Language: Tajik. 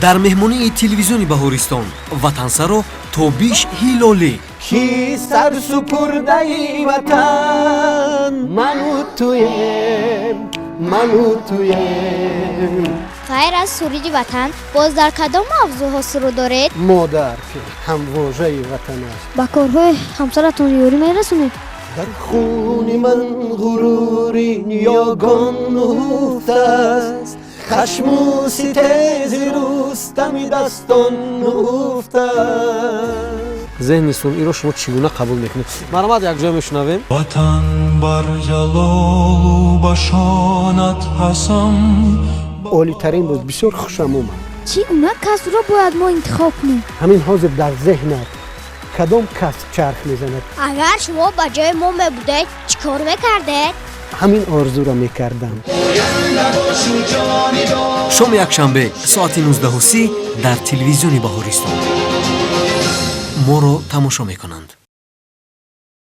Дар меҳмонии телевизиони Баҳористон ватансаро Тобиш Ҳилолӣ. Ки сарсупурдаи ватан ману туем, ману туем. Ғайр аз суруди ватан, боз дар кадом мавзӯъҳо суруд доред? Модар, ки ҳамвожаи ватан аст. Ба корҳои ҳамсаратон ёрӣ мерасонед? Дар хуни ман ғурури ниёгон нуҳуфтааст, хашму ситези Рустами дастон нуҳуфтааст. Зеҳни сунъиро шумо чӣ гуна қабул мекунед? Марҳамат, якҷоя мешунавем. Ватан бар ҷалолу ба шонат қасам. Олитарин буд, бисёр хушам омад. Чӣ гуна касбро бояд мо интихоб кунем? Ҳамин ҳозир дар зеҳнат кадом касб чарх мезанад? Агар шумо ба ҷои мо мебудед, чӣ кор мекардед? Ҳамин орзуро мекардам. Шоми якшанбе, соати 19:30, дар телевизиони Баҳористон моро тамошо мекунанд.